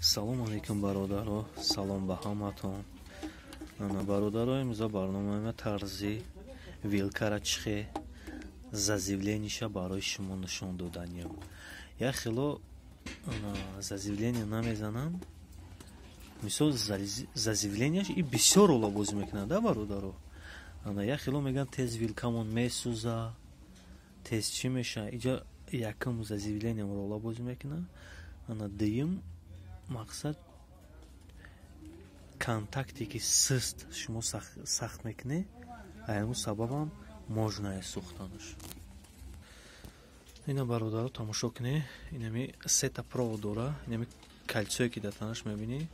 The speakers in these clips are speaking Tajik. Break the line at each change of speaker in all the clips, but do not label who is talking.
Салом алейкум, бародаро, салом ба ҳаматон. Ана, бародаро, имрӯза барномаи ма тарзи вилкара чихе зазивлениша барои шумо нишон доданиям. Як хело зазивление намезанам. Мисол, зазивленияш и бисёр ола бозӣ мекунад, да, бародаро. Ана, як хело мегӯянд, тез вилкамон месӯза, тез чӣ меша. Иҷа якум зазивлениям рола бозӣ мекунад. Ана, дуюм мақсад, контакте ки сист шумо сахт мекунед, аяну сабабам можно сӯхтанаш. Ина, бародаро, тамошо кунед, инами сета провод дора, инами кольцое ки дар танаш мебинӣ,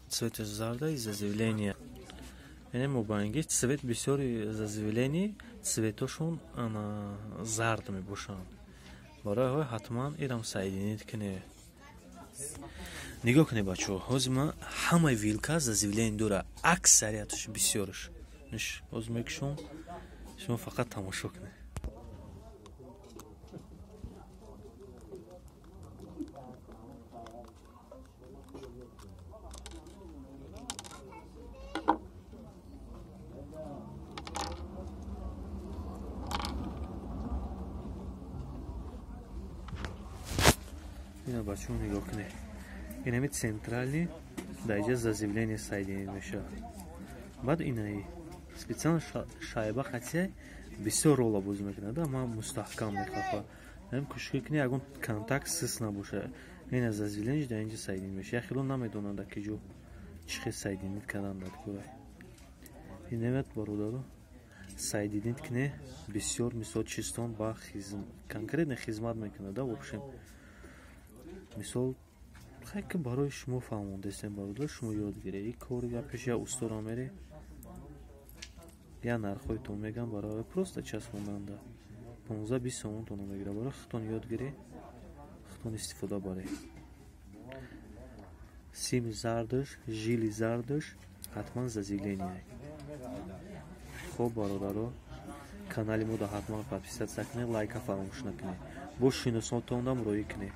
цветаш зарда и зазивление. Ине мобайнги цвет, бисёри зазивление цветошон ана зард мебошанд. Барои ҳой ҳатман ирам соединить кунед. Нигоҳ кунед, бачаҳо, ҳозир ман ҳамаи вилка зазивление дора, аксарияташ, бисёраш. Ҳозир мекушом, шумо фақат тамошо кунед. Ина, бачаҳо, нигоҳ кунед, инами центральный дар иҷа зазивление соединить мешавад. Баъд инаи специально шайба қатия бисёр рола бозӣ мекунад, ман мустаҳкам мехафа. Ам кӯшиш кунед, ягон контакт сис набошад. Ина зазивление дар инҷа соединить мешавад. Як хело намедонанд, дар ки ҷо чӣ хел соединить кардан дар курай. Инамят, бародаро, соединить кунед, бисёр мисол чистон ба конкретно хизмат мекунад, да. В общем, мисол, хай ки барои шумо фаҳмондестем, бародар, шумо ёд гиред. И кори я пеш я устора мере, я нархҳоитон мегам, барои просто часпонданда 15-20 сомонтонро мегира. Барои худтон ёд гиред, худтон истифода баред. Сими зардаш, жили зардаш ҳатман зазивление. Хоб, бародаро, канали мода ҳатман подписаться кунед, лайка фаромӯш накунед, бо шиносотонам роӣ кунед.